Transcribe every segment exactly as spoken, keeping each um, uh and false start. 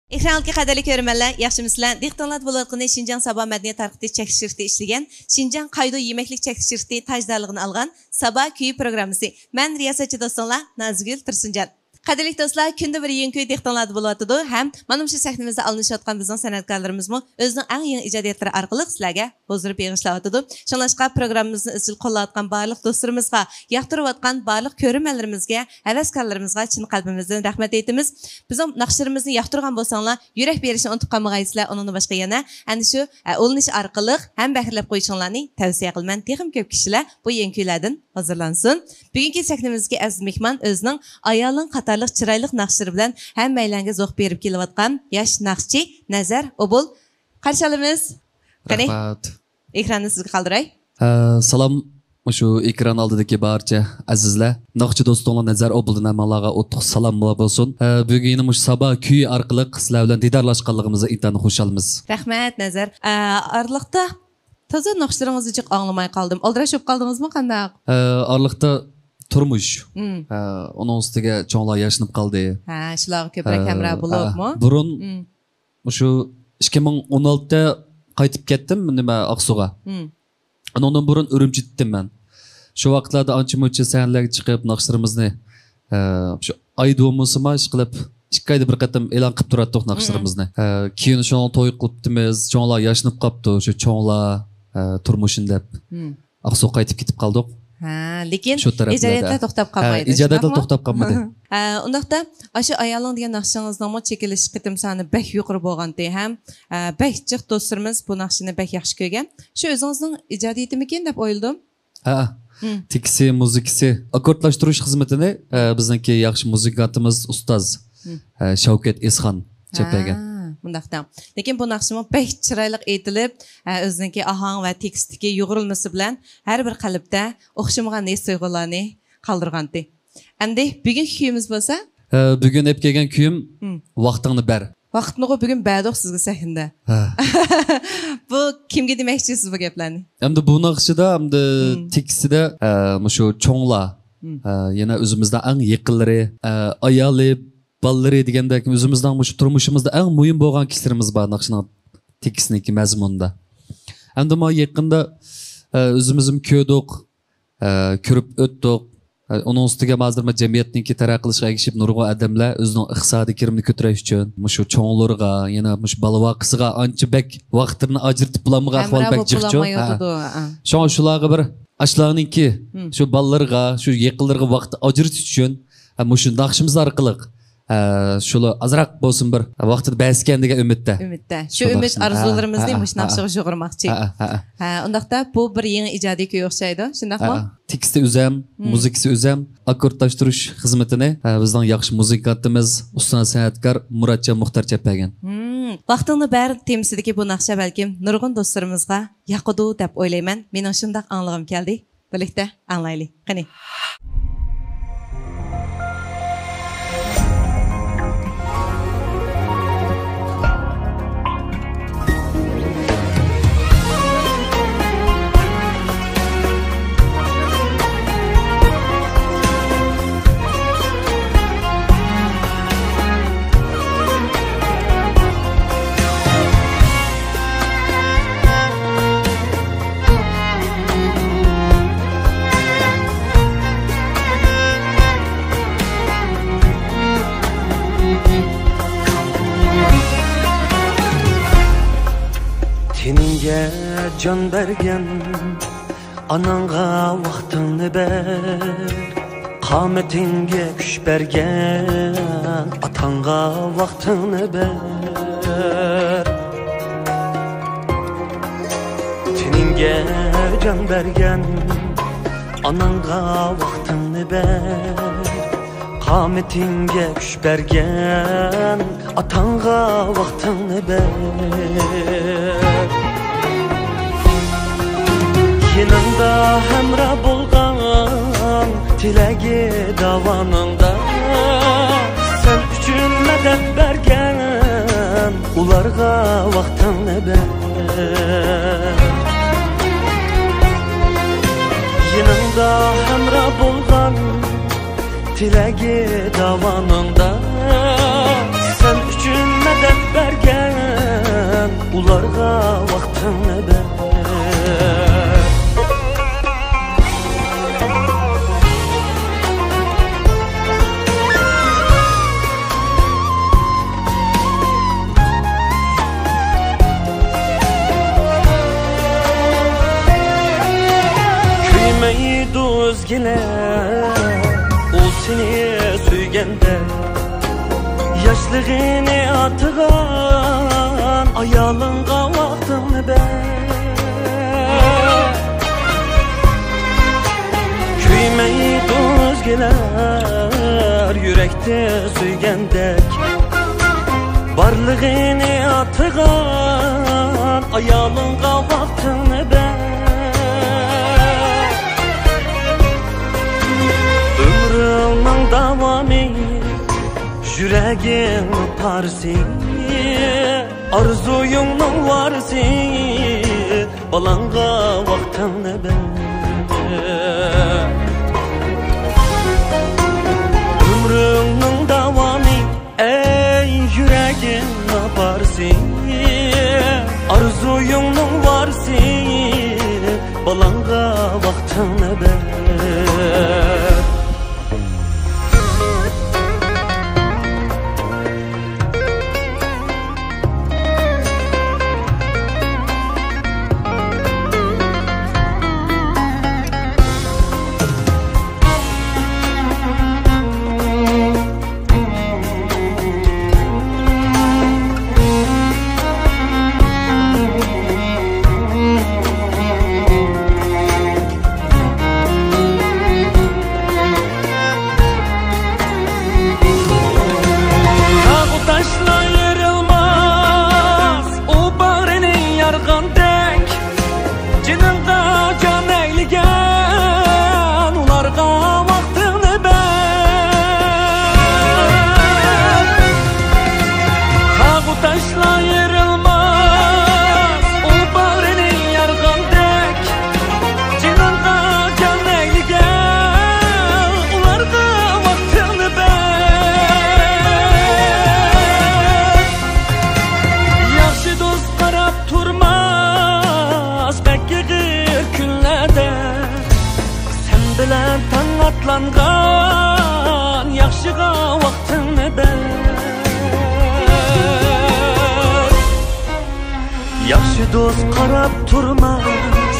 ئېكرانلىقى قەدىرلىك كۆرۈرمەنلەر، ياخشىمۇسىلەر؟ دىققىتىڭلاردا بولۇۋاتقىنى شىنجاڭ سابا مەدەنىيەت تارقىتىش چەكلىك شىركىتى ئىشلىگەن، شىنجاڭ قايدو يېمەكلىك چەكلىك شىركىتى تاجدارلىقىنى ئالغان سابا كۈيى پروگراممىسى. مەن رىياسەتچى دوستۇڭلار نازىگۈل تۇرسۇنجان. قەدىرلىك دوستلار، كۈندە بىر يېڭى كۈي دىققىتىڭلاردا بولۇۋاتىدۇ ھەم مانا مۇشۇ سەھنىمىزدە ئالمىشىۋاتقان بىزنىڭ سەنئەتكارلىرىمىزمۇ ئۆزىنىڭ ئەڭ يېڭى ئىجادىيەتلىرى ئارقىلىق سىلەرگە ھۇزۇر بېغىشلاۋاتىدۇ. شۇڭلاشقا پروگراممىمىزنى ئىزچىل قوللاۋاتقان بارلىق دوستلىرىمىزغا، ياقتۇرۇۋاتقان بارلىق كۆرۈرمەنلىرىمىزگە، ھەۋەسكارلىرىمىزغا چىن قەلبىمىزدىن رەھمەت ئېيتىمىز. بىزنىڭ ناخشىلىرىمىزنى ياقتۇرغان بولساڭلار، يۈرەك بېرىشنى ئۇنتۇپ قالمىغايسىلەر. ئۇنىڭدىن باشقا يەنە ئەنە شۇ، ئە، ئۇلىنىش ئارقىلىق ھەمبەھىرلەپ قويۇشۇڭلارنى تەۋسىيە قىلىمەن. تېخىمۇ كۆپ كىشىلەر بۇ يېڭى كۈيلەردىن ھۇزۇرلانسۇن. بۈگۈنكى سەھنىمىزدىكى ئەزىز مېھمان ئۆزىنىڭ ئايالىڭ قاتارلىق چىرايلىق ناخشىلىرى بىلەن ھەممەيلەنگە زوق بېرىپ كېلىۋاتقان ياش ناخشىچى نەزەر ئوبۇل. قارشى ئالىمىز. قېنى، رەھمەت. ئېكراننى سىزگە قالدۇراي. ئە، سالام، مۇشۇ ئېكران ئالدىدىكى بارچە ئەزىزلەر. ناخشىچى دوستۇڭلار نەزەر ئوبۇلدىن ھەممىڭلارغا ئوتلۇق سالام بولسۇن. ئە، بۈگۈن يەنە مۇشۇ سابا كۈيى ئارقىلىق سىلەر بىلەن دىدارلاشقانلىقىمىزدا ئىنتايىن خۇشالمىز. رەھمەت، نەزەر. ئە، ئارىلىقتا تازا ناخشىلىرىڭىزنى جىق ئاڭلىماي قالدىم. ئالدىراش بولۇپ قالدىڭىزمۇ، قانداق؟ ئە، ئارىلىقتا تۇرمۇش. مم. ئە، ئۇنىڭ ئۈستىگە چوڭلار ياشىنىپ قالدى. ھە، شۇلارغا كۆپرەك ئە، ھەمراھ ئە، بولۇپمۇ؟ بۇرۇن مم. مۇشۇ ئىككى مىڭ ئون ئالتىدە قايتىپ كەتتىم، نېمە، ئاقسۇغا. مم. ئۇنىڭدىن بۇرۇن ئۈرۈمچىدىتتىم مەن. شۇ ۋاقىتلاردا ئانچە-مۇنچە سەھنىلەرگە چىقىپ، ناخشىلىرىمىزنى، ئە، شۇ ئايدا بولمىسىمۇ، ئىشقىلىپ، ئىككى ئايدا بىر قېتىم ئېلان قىلىپ تۇراتتۇق ناخشىلىرىمىزنى. مم. ئە، كېيىن شۇنىڭ توي قىلىپتىمىز، چوڭلار ياشىنىپ قاپتۇ، شۇ چوڭلار، ئە، تۇرمۇشىنى دەپ. مم. ئاقسۇغا قايتىپ كېتىپ قالدۇق. ھە، لېكىن شۇ تەرەپلەردە. ئىجادىيەتلەر توختاپ ھە، قالمايدۇ، ئىجادىيەتلەر شۇنداقمۇ؟ توختاپ قالمىدى. ھە، ئۇنداقتا، ئاشۇ ئايالىڭ دېگەن ناخشىڭىزنىڭمۇ چېكىلىش قېتىم سانى بەك يۇقىرى بولغانتى ھەم، ئە، بەك جىق دوستلىرىمىز بۇ ناخشىنى بەك ياخشى كۆرگەن. شۇ ئۆزىڭىزنىڭ ئىجادىيىتىمىكىن دەپ ئويلىدىم. ھە، مم. تېكىستى، مۇزىكىسى، ئاككوردلاشتۇرۇش خىزمىتىنى، ئە، بىزنىڭكى ياخشى مۇزىكانتىمىز ئۇستاز، مم. ئە، شەۋكەت ئېسخان چەپلەگەن. ھە، مۇنداق دەڭ. لېكىن بۇ ناخشىمۇ بەك چىرايلىق ئېيتىلىپ، ئە، ئۆزىنىڭكى ئاھاڭ ۋە تېكىستتىكى يۇغۇرۇلمىسى بىلەن ھەر بىر قەلبتە ئوخشىمىغان ھېس-تۇيغۇلارنى قالدۇرغانتى. ئەمدى بۈگۈنكى كۈيىمىز بولسا؟ ئە، بۈگۈن ئېلىپ كەلگەن كۈيۈم مم. ۋاقتىڭنى بەر. ۋاقىتنىغۇ بۈگۈن بەردۇق سىزگە سەھنىدە. ھە. بۇ كىمگە دېمەكچىسىز بۇ گەپلەرنى؟ ئەمدى بۇ ناخشىدا، ئەمدى مم. تېكىستىدە، ئە، مۇشۇ چوڭلار، مم. ئە، يەنە ئۆزىمىزنىڭ ئەڭ يېقىنلىرى، ئە، ئايالى، بالىلىرى دېگەندەك ئۆزىمىزنىڭ مۇشۇ تۇرمۇشىمىزدا ئەڭ مۇھىم بولغان كىشىلىرىمىز بار ناخشىنىڭ تېكىستىنىڭكى مەزمۇنىدا. ئەمدى مانا يېقىندا، ئە، ئۆزىمىزمۇ كۆردۇق، ئە، كۆرۈپ ئۆتتۇق. ئە، ئۇنىڭ ئۈستىگە ھازىر ما جەمئىيەتنىڭكى تەرەققىي قىلىشىغا ئەگىشىپ نۇرغۇن ئادەملەر ئۆزىنىڭ ئىقتىسادىي كىرىمىنى كۆتۈرۈش ئۈچۈن مۇشۇ چوڭلىرىغا، يەنە مۇشۇ بالا ۋاقىسىغا ئانچە بەك ۋاقىتلىرىنى ئاجرىتىپ بولالمىغان ئەھۋال ھەمراھ بەك بولۇپ جىقچۇ. ھە. بولالمايۋاتىدۇ. ھە. شۇڭا شۇلارغا بىر ئاشۇلارنىڭكى مم. شۇ بالىلىرىغا، شۇ يېقىنلىرىغا ۋاقىت ئاجرىتىش ئۈچۈن، ھە، مۇشۇ ناخشىمىز ئارقىلىق، ھە، شۇلار ئازراق بولسۇن بىر ۋاقتىدا بەرسىكەن دېگەن ئۈمىدتە. ئۈمىدتە. شۇ شۇ ئۈمىد ناخشىنى. ھە، ئارزۇلىرىمىزنى ھە، مۇشۇ ھە، ناخشىغا ھە. يۇغۇرماقچى. ھە، ھە، ھە. ھە، ئۇنداقتا بۇ بىر يېڭى ئىجادىي كۈي ئوخشايدۇ، شۇنداقمۇ؟ ھە، ھە. تېكىستى ئۆزەم، مم. مۇزىكىسى ئۆزەم، ئاككوردلاشتۇرۇش خىزمىتىنى، ھە، بىزنىڭ ياخشى مۇزىكانتىمىز، ئۇستاز سەنئەتكار مۇراتجان مۇختار چەپ بەرگەن. مم. ۋاقتىڭنى بەر تېمىسىدىكى بۇ ناخشا بەلكىم نۇرغۇن دوستلىرىمىزغا ياقىدۇ دەپ ئويلايمەن. مېنىڭ شۇنداق ئاڭلىغۇم كەلدى. بىرلىكتە ئاڭلايلى، قېنى. تېنىڭگە جان بەرگەن ئاناڭغا ۋاقتىڭنى بەر. قامىتىڭگە كۈچ بەرگەن ئاتاڭغا ۋاقتىڭنى بەر. تېنىڭگە جان بەرگەن ئاناڭغا ۋاقتىڭنى بەر. قامىتىڭگە كۈچ بەرگەن ئاتاڭغا ۋاقتىڭنى بەر. يېنىڭدا ھەمراھ بولغان تىلەكى داۋانىڭدا، سەن ئۈچۈن مەدەت بەرگەن ئۇلارغا ۋاقتىڭنى بەر. يېنىڭدا ھەمراھ بولغان تىلەكى داۋانىڭدا، سەن ئۈچۈن مەدەت ئۇلارغا ۋاقتىڭنى بەر. كۆيمەيدۇ ئۆزگىلەر، ئۇ سېنى سۆيگەندەك. ياشلىقىنى ئاتىغان ئايالىڭغا ۋاقتىڭنى بەر. كۆيمەيدۇ ئۆزگىلەر، يۈرەكتە سۆيگەندەك. بارلىقىنى ئاتىغان ئايالىڭغا ۋاقتىڭنى بەر. ئۆمرۈڭنىڭ داۋامى، يۈرەكنىڭ پارىسى، ئارزۇيۇڭنىڭ ۋارىسى، بالاڭغا ۋاقتىڭنى بەر. ئۆمرۈڭنىڭ داۋامى، ئەي يۈرەكنىڭ پارىسى، ئارزۇيۇڭنىڭ ۋارىسى، بالاڭغا ۋاقتىڭنى بەر. تاغ تاشلار يېرىلماس، ئۇ باغرىنى يارغاندەك. جېنىڭغا جان ئەيلىگەن، ئۇلارغا ۋاقتىڭنى بەر. تاغ تاشلار يېرىلماس، ئۇ باغرىنى يارغاندەك. جېنىڭغا جان ئەيلىگەن، ئۇلارغا ۋاقتىڭنى بەر. ياخشى دوست قاراپ تۇرماس بەك ئېغىر كۈنلەردە. سەن بىلەن تاڭ ئاتلانغان ياخشىغا ۋاقتىڭنى بەر. ياخشى دوست قاراپ تۇرماس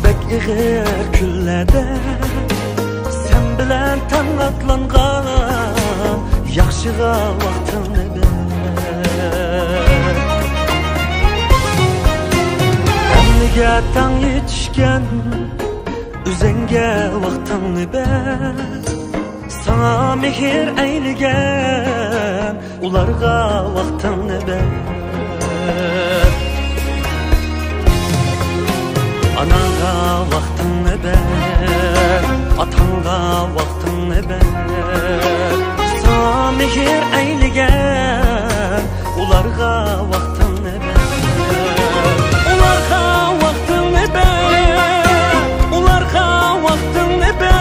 بەك ئېغىر كۈنلەردە. سەن بىلەن تاڭ ئاتلانغان ياخشىغا ۋاقتىڭنى بەر. ھەممىگە تاڭ يېتىشكەن، ئۆزۈڭگە ۋاقتىڭنى بەر. ساڭا مېھىر ئەيلىگەن، ئۇلارغا ۋاقتىڭنى بەر. ئاناڭغا ۋاقتىڭنى بەر، ئاتاڭغا ۋاقتىڭنى بەر. ساڭا مېھىر ئەيلىگەن، ئۇلارغا ۋاقتىڭنى بەر. ئۇلارغا ۋاقتىڭنى بەر، ئۇلارغا ۋاقتىڭنى بەر.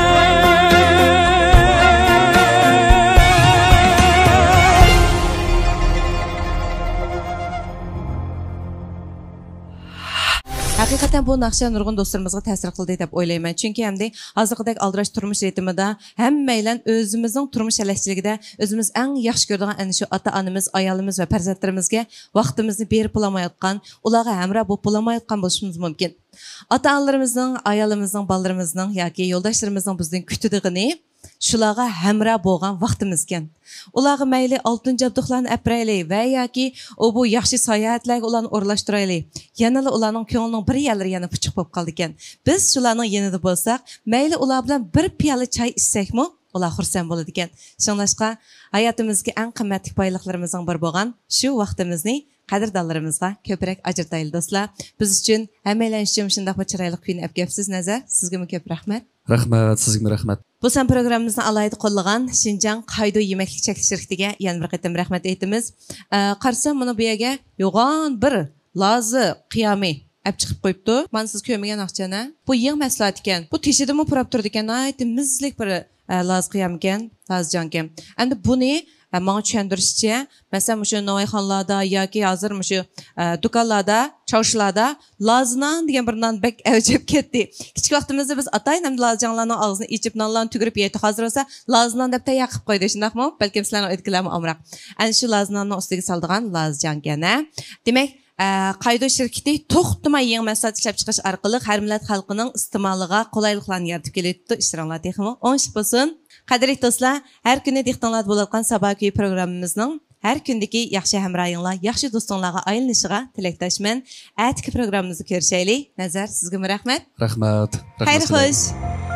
ھەقىقەتەن بۇ ناخشا نۇرغۇن دوستلىرىمىزغا تەسىر قىلدى دەپ ئويلايمەن. چۈنكى ئەمدى ھازىرقىدەك ئالدىراش تۇرمۇش رىتىمىدا ھەممەيلەن ئۆزىمىزنىڭ تۇرمۇش ھەلەكچىلىكىدە ئۆزىمىز ئەڭ ياخشى كۆرىدىغان ئەنە شۇ ئاتا-ئانىمىز، ئايالىمىز ۋە پەرزەنتلىرىمىزگە ۋاقتىمىزنى بېرىپ بولالمايۋاتقان، ئۇلارغا ھەمراھ بولۇپ بولالمايۋاتقان بولۇشىمىز مۇمكىن. ئاتا-ئانىلىرىمىزنىڭ، ئايالىمىزنىڭ، بالىلىرىمىزنىڭ ياكى يولداشلىرىمىزنىڭ بىزدىن كۈتىدىغىنى شۇلارغا ھەمراھ بولغان ۋاقتىمىزكەن. ئۇلارغا مەيلى ئالتۇن جابدۇقلارنى ئەپ بېرەيلى ۋە ياكى ئۇ بۇ ياخشى ساياھەتلەرگە ئۇلارنى ئورۇنلاشتۇرايلى. يەنىلا ئۇلارنىڭ كۆڭلىنىڭ بىر يەرلىرى يەنە پۇچۇق بولۇپ قالىدىكەن. بىز شۇلارنىڭ يېنىدا بولساق، مەيلى ئۇلار بىلەن بىر پىيالە چاي ئىچسەكمۇ، ئۇلار خۇرسەن بولىدىكەن. شۇڭلاشقا، ھاياتىمىزدىكى ئەڭ قىممەتلىك بايلىقلىرىمىزنىڭ بىرى بولغان شۇ ۋاقتىمىزنى قەدىردانلىرىمىزغا كۆپرەك ئاجرىتايلى، دوستلار. بىز ئۈچۈن، ھەممەيلەن ئۈچۈن مۇشۇنداق بىر چىرايلىق كۈينى ئەپ كەپسىز، نەزەر. سىزگىمۇ كۆپ رەھمەت. رەھمەت، سىزگىمۇ رەھمەت. بۇ سان پروگراممىمىزنى ئالاھىدە قوللىغان شىنجاڭ قايدۇ يېمەكلىك چەكلىك شىركىتىگە يەنە بىر قېتىم رەھمەت ئېيتىمىز. ئە، قارىسام، مانا بۇ يەرگە يوغان بىر لازا قىيامى ئەپ چىقىپ قويۇپتۇ. مانا سىز كۆرمىگەن ئاقچانە. بۇ يېڭى مەھسۇلات ئىكەن. بۇ تېشىدىمۇ پۇراپ تۇرىدىكەن. ناھايىتى مىززىلىك بىر، ئە، لازا قىيامىكەن، لازا جانكەن. ئەمدى بۇنى، ھە، ماڭا چۈشەندۈرۈشىچە، مەسىلەن، مۇشۇ ناۋايخانىلاردا ياكى ھازىر مۇشۇ، ئە، دۇكانلاردا، چارشۇلاردا لازا نان دېگەن بىر نان بەك ئەۋج ئېلىپ كەتتى. كىچىك ۋاقتىمىزدا بىز ئاتايىنىمدىن لازا جاڭلارنىڭ ئاغزىنى ئېچىپ، نانلارنى تۈگۈرۈپ يەيتتۇق. ھازىر بولسا لازا نان دەپ تەييار قىلىپ قويدى، شۇنداقمۇ؟ بەلكىم سىلەرنىڭ ئۆيدىكىلەرمۇ ئامراق. ئەنە شۇ لازا ناننىڭ ئۈستىگە سالىدىغان لازا جاڭ ئىكەن، ھە. دېمەك، ئە، قايدو شىركىتى توختىماي يېڭى مەھسۇلات ئىشلەپچىقىرىش ئارقىلىق ھەر مىللەت خەلقىنىڭ ئىستېمالىغا قولايلىقلارنى يارىتىپ كېلىۋېتىپتۇ. ئىشلىرىڭلار تېخىمۇ ئوڭشلۇق بولسۇن. قەدىرلىك دوستلار، ھەر كۈنى دىققىتىڭلاردا بولۇۋاتقان سابا كۈيى پروگراممىمىزنىڭ ھەر كۈندىكى ياخشى ھەمراھىڭلار، ياخشى دوستۇڭلارغا ئايلىنىشىغا تىلەكداشمەن. ئەتىكى پروگراممىمىزدا كۆرۈشەيلى. نەزەر، سىزگىمۇ رەھمەت. رەھمەت. رەھمەت خەير سىلەرگە. خوش.